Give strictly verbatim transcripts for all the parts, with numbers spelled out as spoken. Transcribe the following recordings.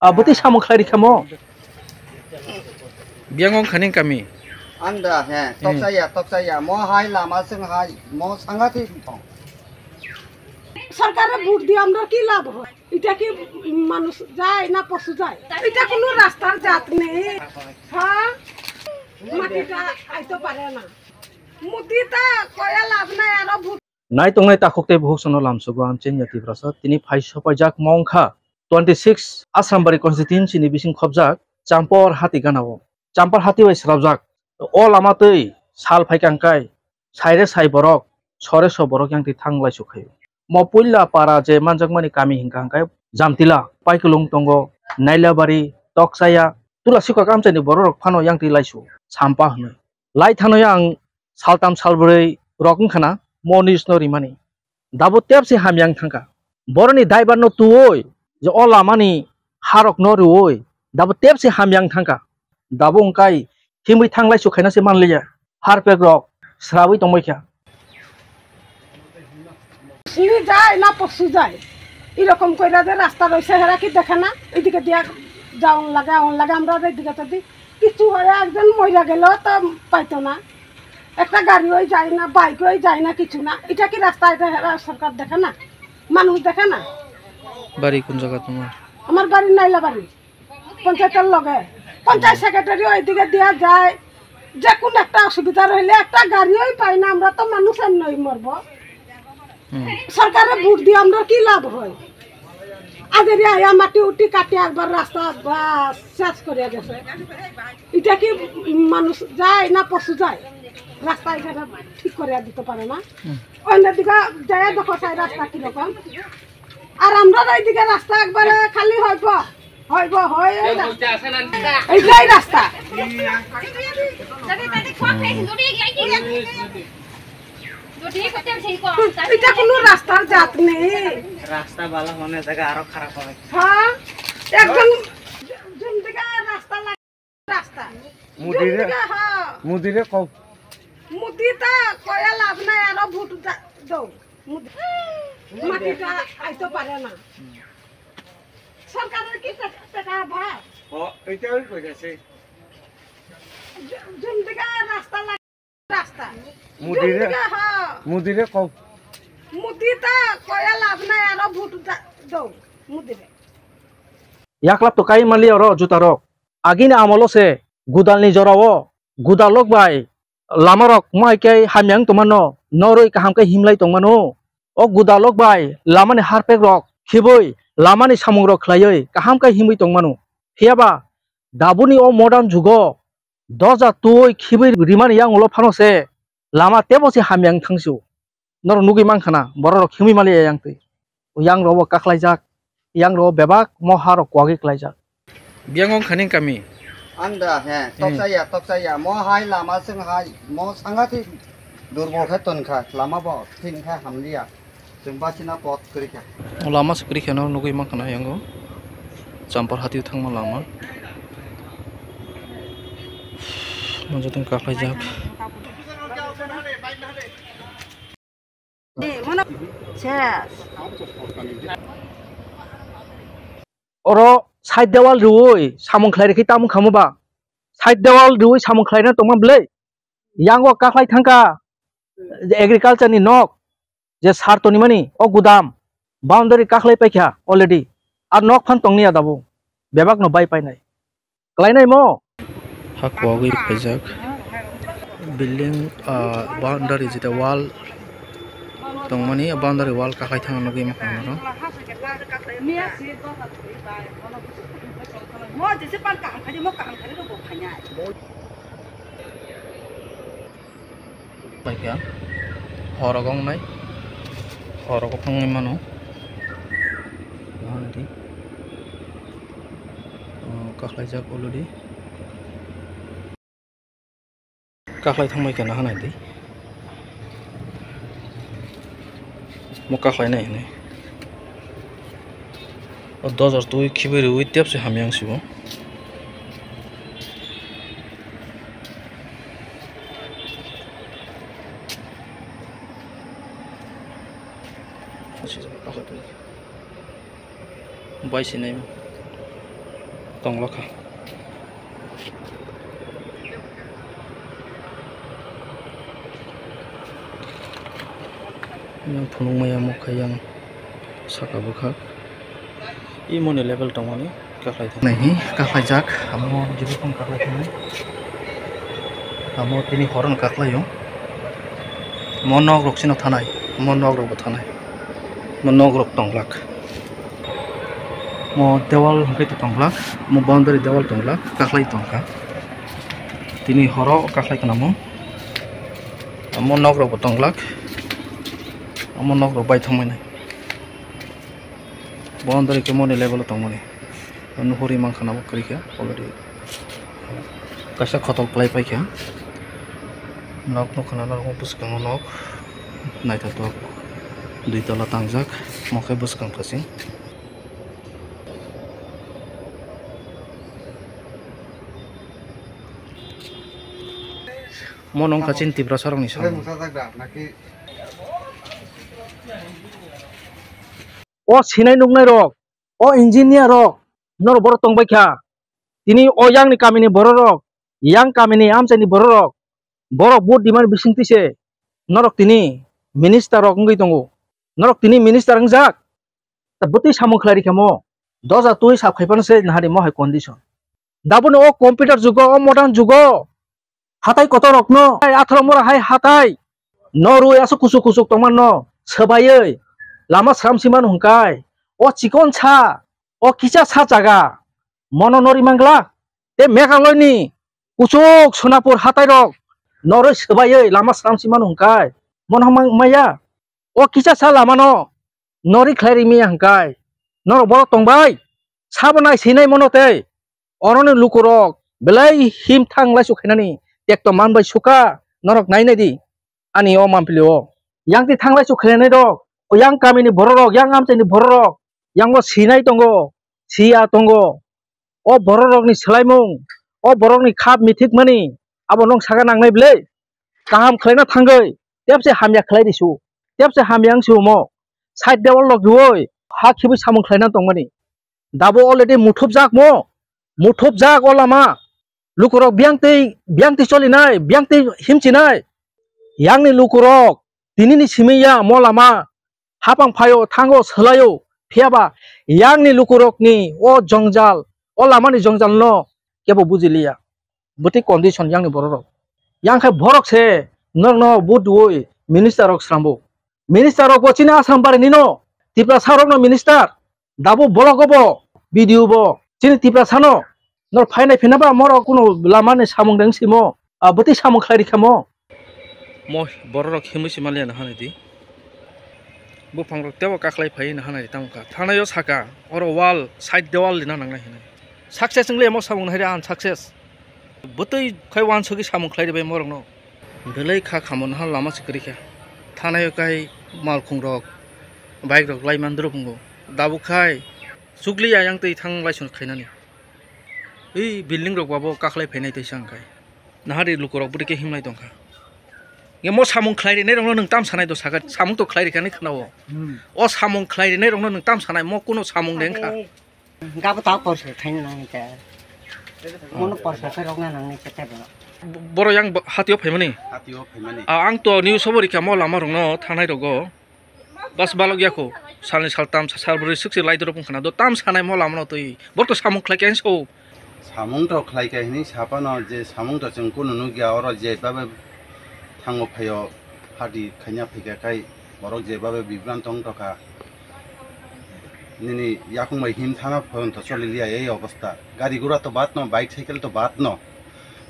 Ah, bwtwi samung khlai rikha mo. Biyang wng khani kami. Anda, he, hmm, toksa ya, toksa ya. Mo hai lama seng hai, mo sanga thi thong. সরকারে ভোট দিয়ে আমরা কি লাভ হয়? এটা কি মানুষ যায় না পশু যায়? এটা কোনো রাস্তার জাত নেই। হ্যাঁ, মাটিটা আইতে পারে না। মোদিটা কয়া লাভ নাই, আরো vote Nai tongnai takhuk tei bukhuk sono lamsogo amchengya Tiprasa tini phai sopaijak mongkha twenty six Asrambari constituency ni bising khopjak Champor hati ganao. Champor hati bai srapjak o lama twi sal phaikha hwnkhe saire sai borok sore so borok yang twi thang laisuk khaio. Mo puila para je manjakmani kami hwnkha hwnkhe Jamtila, Paikulung tongo, Nailabari, Tokchaya, Tula sikok amchaini bororok phano yang twi laisu sampa hwnwi. Lai thano yang saltam salbrwi rok wngkhana mo news no rimani. Dabo tepsi hamya wng thangkha. Boroni daibar no tuoi je o lamani harok no rwoi dabo tepsi hamya wng thangkha. Dabo wngkai himwi thanglai su khaina se manliya. Harpek rok srawi tongbai kha. শুনি যায় না পশু যায়, এরকম কইরা যে রাস্তা রয়েছে, হেরা কি দেখে না? এদিকে দিয়া যাওন লাগে, আওন লাগে, আমরা আর এদিকে যদি কিছু হয়, একজন মইরা গেলেও তো পাইতো না, একটা গাড়িও যায় না, বাইকও যায় না, কিছু না। এটা কি রাস্তা? এটা হেরা সরকার দেখে না, মানুষ দেখে না। বাড়ি কোন জায়গা তোমার? আমার বাড়ি নাইলাবাড়ি। পঞ্চায়েতর লগে, পঞ্চায়েত সেক্রেটারি ওইদিকে দিয়া যায়। যে কোনো একটা অসুবিধা হইলে একটা গাড়িও পাই না, আমরা তো মানুষ আর নই মরবো। হুম। সরকারে ভোট দিয়ে আমরা কি লাভ হয়? আগে আয়া মাটি উটি কাটি একবার রাস্তা বাস শেষ করে গেছে। এটা কি মানুষ যায় না পশু যায়? রাস্তা এখানে ঠিক করে দিতে পারে না। হুম। অন্যদিকে যায় দেখো চাই রাস্তা কিরকম। আর আমরা এইদিকে রাস্তা একবারে খালি হইব, হইব, হয় এই রাস্তা। এইটাই রাস্তা। এটা কোনো রাস্তার জাত নেই। রাস্তা ভালো হলে জায়গা আরো খারাপ হবে। হ্যাঁ, একদম জুন থেকে রাস্তা লাগে, রাস্তা। মুদিরে, জুন থেকে, হ্যাঁ। মুদিরে কও। মুদিটা কয়া লাভ নাই, আরো ভোট দা-, দাও। মুদি-, মাটিটা আইতে পারে না। সরকারের কি টাকা, টাকা অভাব? ও, এইটাই কইতাছে। জু-, জুন থেকে রাস্তা লাগ-, রাস্তা। মুদিরে, জুন থেকে, হ্যাঁ। মুদিরে কও। মুদিটা কয়া লাভ নাই, আরো ভোট দা-, দাও, মুদিরে। Yaklap to kai mali oro juta rok. Agini amolo se gudalni jorao gudalok bai lamarok mai khe hamya wng tongmano, norwi kaham khe himlai tongmano. O gudalok bai lamani harpek rok khibui lamani samung rok khlaiwi kaham khe himwi tongmano. Phiyaba dabuni o modern jugo doja twi khibui rimani yang ulo phano se lama tebo se hamya wng thangsu. Norok nugui mankha na, borok rok himui maliya yang twi. Yang rok bo kaklaijak, yang rok bebak mo ha rok kwagwi klaijak. Biyang wng khani kami. Anda, he, hmm, toksa ya, toksa ya. Mo hai lama seng hai, mo sanga thi durbol khe ton kha, lama bo thin kha hamliya. Chwng basina pot kwrwi kha. Lama se kwrwi khe no nugui mankha na yango. Champar hati thangma lama. Mo jotong kaklaijak. Oro side dewal rwui samung khlai rikhi tamo khamu ba? Side dewal rwui samung khlaina tongma bwlai? Yango kakhlai thangkha je agriculture ni nok, je sar tonimani o gudam, boundary kakhlai paikha already. Ar nok phan tongniya dabo. Bebak no bai painai. Klainai mo? Ha kwagwi rwkhaijak. Building, ah, boundary jeta wall tongmani, boundary wall kakhai thangna nugwi mankha norok. Paikha, horok wngnai, horok phangwi mano. Nahani di. Oh, kakhlaijak already. Kakhlai thangbai kha nahani di. Mo kakhlainai hinwi. O dojar twi khibai rwi tepse hamya wngsigo. Bai sinai. Tongla kha. Yang phunuk maya mokha yang saka bwkha. Imoni level tongmani kaklai thang. Naihi kaklai jak, amo jibukhum kaklai thang. Amo tini horon kaklai o. Mo nok rok sino thanai, mo nok rok bo thanai. Mo nok rok tonglak. Mo dewal hwnkhe to tonglak, mo boundary dewal tonglak, kaklai tongkha. Tini horo kaklai khna mo. Mo nok rok bo tonglak. Amo nok rok bai thangmani. Boundary khe moni level o tongmani. Nuhuri mankha nabo kwrwi khe already. Kaisa khotol kwlai paikha. Nok nukha na norok bwskango nok. Naithotok dui tola tangjak. Mo khe bwskang phasin. Mo nong kha chini Tiprasa rokni samung. O sinai nuknai rok, o engineer rok, norok borok tongbai kha. Tini o yang ni kami ni borok rok, yang kami ni amchai ni borok rok, borok vote dimani bising twi se norok tini minister rok wngwi tongo. Norok tini minister wngjak, ta bwtwi samung khlai rikha mo. Doja twi sap khai phano se nahari mo hai condition. Daboni o computer jugo, o modern jugo, hatai kotor rokno, hai atharo mora hai hatai, no rwi aswk kuchuk kuchuk tongma no swbaiwi lama sram simano hwnkai, o chikon sa, o kisa sa jaga, mono no rimangla, te Meghalaya ni kuchuk Sonapur hatai rok no rwi swbaiwi lama sram simano hwnkai, mono hwnmang maya. O kisa sa lamano nori khlai rimya hwnkai, norok borok tongbai, sabo nai sinai mono tei oroni lukurok belai him thang laisu khainani tekto manbai suka norok nainai di ani o mampili o. Yang ti thang laisu khainai rok, o yang kamini bororok, yang amchaini bororok, yang o sinai tongo, siya tongo. O bororokni swlaimung, o borokni khap mithikmani, abo nwng saka nangnai bwle? Kaham khlaina thangwi, tepse hamya khlai risu, tepse hamya wngsi omo. Side dewal lok rioi, ha khibwi samung khlaina tongmani. Dabo already muthupjak mo, muthupjak o lama. Lukurok biyang twi, biyang twi cholinai, biyang twi himchinai. Yangni lukurok, tinini simi ya mo lama. Hapang phaio, thango, swlaio, phiyaba yangni lukurokni o jongjal, o lamani jongjal no kebo bujiliya. Bwtwi condition yangni bororok. Yang khe borok se norokno vote rwui minister rok srambo. Minister rok bo chini Assam bari nino, Tiprasa rokno minister, dabo bolok obo, B D O bo, chini Tiprasa no, nor phainai phina ba moro kuno lamani samung deng simo, a bwtwi samung khlai rikha mo. Mo bororok himwi se manliya na hanai di. Buphang rok tebo kaklai phai na hanai tamo kha. Thanai o saka, oro wall, side dewal lina nangnai hinwi. Success wngli mo samung nahai re ang success. Bwtwi khai wansugwi samung khlai ribai morokno. Belai kha khamon ha lama se kwrwi kha. Thanai o kai malkhung rok, bike rok lai mandrok wngo. Dabo khai chukli ayang twi thang lai sung khainani. Ei building rok babo kaklai phainai twi sang khai. Nahari lukurok bwtwi khe himlai tongkha. Nge mo samung khlai rinai rokno nwng tam sanai do saka, samung to khlai rikha ni khwnao. Hmm. O samung khlai rinai rokno nwng tam sanai, mo kuno samung de wngkha. Gabo ta porsa khaina nangni khe. Mono porsa khe rokna nangni khe tebo. Boro yang bo-, hatio phaimani? Hatio phaimani. A, ang to news obo rikha mo lama rokno thanai rogo. Bas balok yako. Salni saltam, salbrwi swk se lai dorop wngkha na. Do tam sanai mo lama no twi. Boro to samung khlai khe so. Samung to khlai khe hini sapano je samung to chwng kunu nukya oro je babe thango phaio hadi khaina phaikha khai borok je babe bibranto wngtokha. Nini yakung bai him thana phone to choli liya ei obostha. Gari gura to baat no, bike cycle to baat no.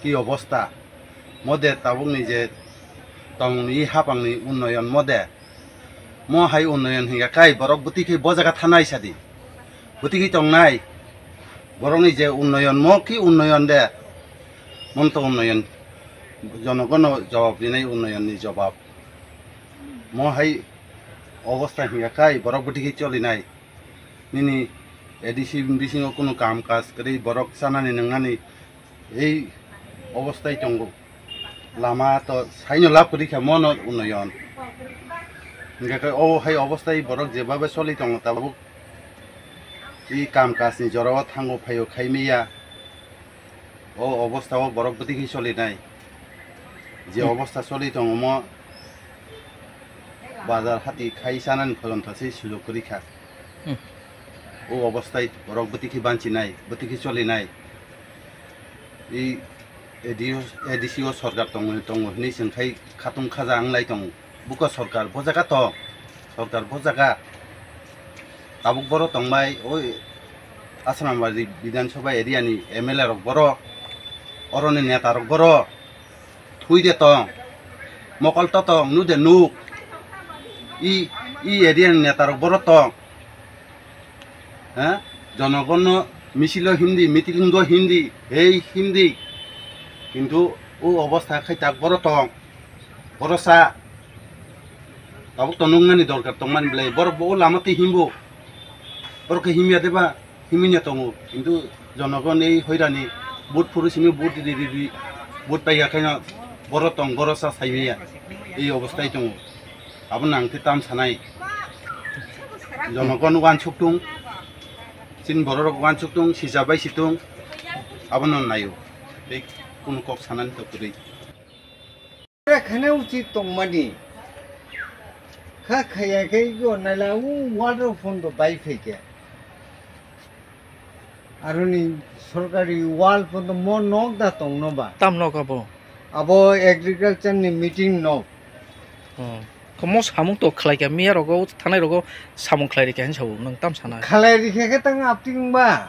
Ki obostha? Mode tabukni je tongni hapangni unnoyon mode. Mo hai unnoyon hinkha kai borok bwtwi khe bo jaga thanai sadi. Bwtwi khe tongnai. Borokni je unnoyon mo ki unnoyon de. Monto unnoyon. Jonogono jawab rinai unnayonni jawab. Mo hai obostha hinkha kai borok bwtwi khe cholinai. Nini A D C bisingo kunu kam kaj kwrwi borok chanani nwngnani ei obosthai tongo. Lama to saino lab kwrwi kha mono unnoyon. Hinkha kai o hai obosthai borok jebabe choli tongo tabuk. I kam kajni jorao thango phaio khai maya. O obostha o borok bwtwi khe choli nai. Je Hmm. obostha choli tongo omo bazar hati khai chanani phojon thasi sujok kwrwi kha. Hmm. O obosthai borok bwtwi khe banchi nai, bwtwi khe choli nai. I A D O, A D C o sorkar tongo, tongo hinwi chwng khai khatung khaja wnglai tongo. Buko sorkar bo jaga tong, sorkar bo jaga. Tabuk boro tongbai, oi Asrambari Bidhan Sabha area ni M L A rok boro, oroni neta rok boro, thui de tong, mokol to tong, nu de nuk. I, i area ni neta rok boro tong. He? Jonogonno misil o himdi, meeting o himdi, hei himdi. Kintu o obostha khai tak boro tong. Boro sa. Tabuk to nuknani dorkar tongmani belai. Borok bo o lama twi himbo. Borok khe himya deba? Himya tongo. Kintu jonogon ei hoirani vote phuru simi vote ridi ridi. Vote paiya khaino boro tong, boro sa saimaya. Ei obosthai tongo. Abono ang khe tam sanai. Jonogon wansuk tung. Chini bororok wansuk tung, sija bai si tung. Abono naio. Tei kunu kok sanani to kwrwi. Khana uchit tongmani. Kha khaya khe yo naila u water phone do bai phaikhe. Aroni sorkari wall podo mo nok da tongno ba. Tam nok abo? Abo agriculture ni meeting nok. Oh. Komo samung to khlai kha, miya rogo, thanai rogo samung khlai rikha hin sabo, nang tam sana. Khlai rikha khe tang apting ba.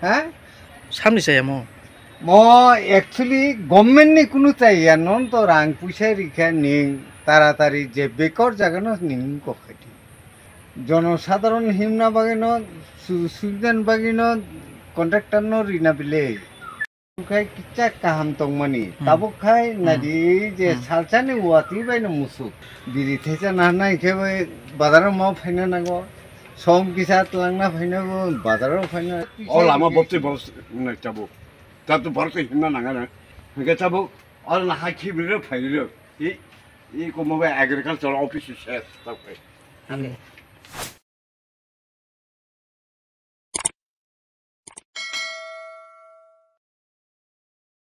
Ha? Samni chaya mo? Mo actually government ni kunu chaya, non to rang puisa rikha ning taratari je bekor jaga no ning kok khati. Jonosadharon himna bagwino, su-, subidani bagwino contractor no rina bile. Khai kicha kaham tongmani. Hmm. Tabuk khai Hmm. nadi je Hmm. salsani watwi baino musuk. Biri thesa nahnai khe bai bazaro ma phaina nango. Som kisa tlangna phaina bo bazaro phaina. O lama bopti boros nai tabuk. Tabuk borok himna nangana. Hingke tabuk o na hai khibri ro phairi ro. I, i komo bai agriculture office se tabuk khai. Hmm.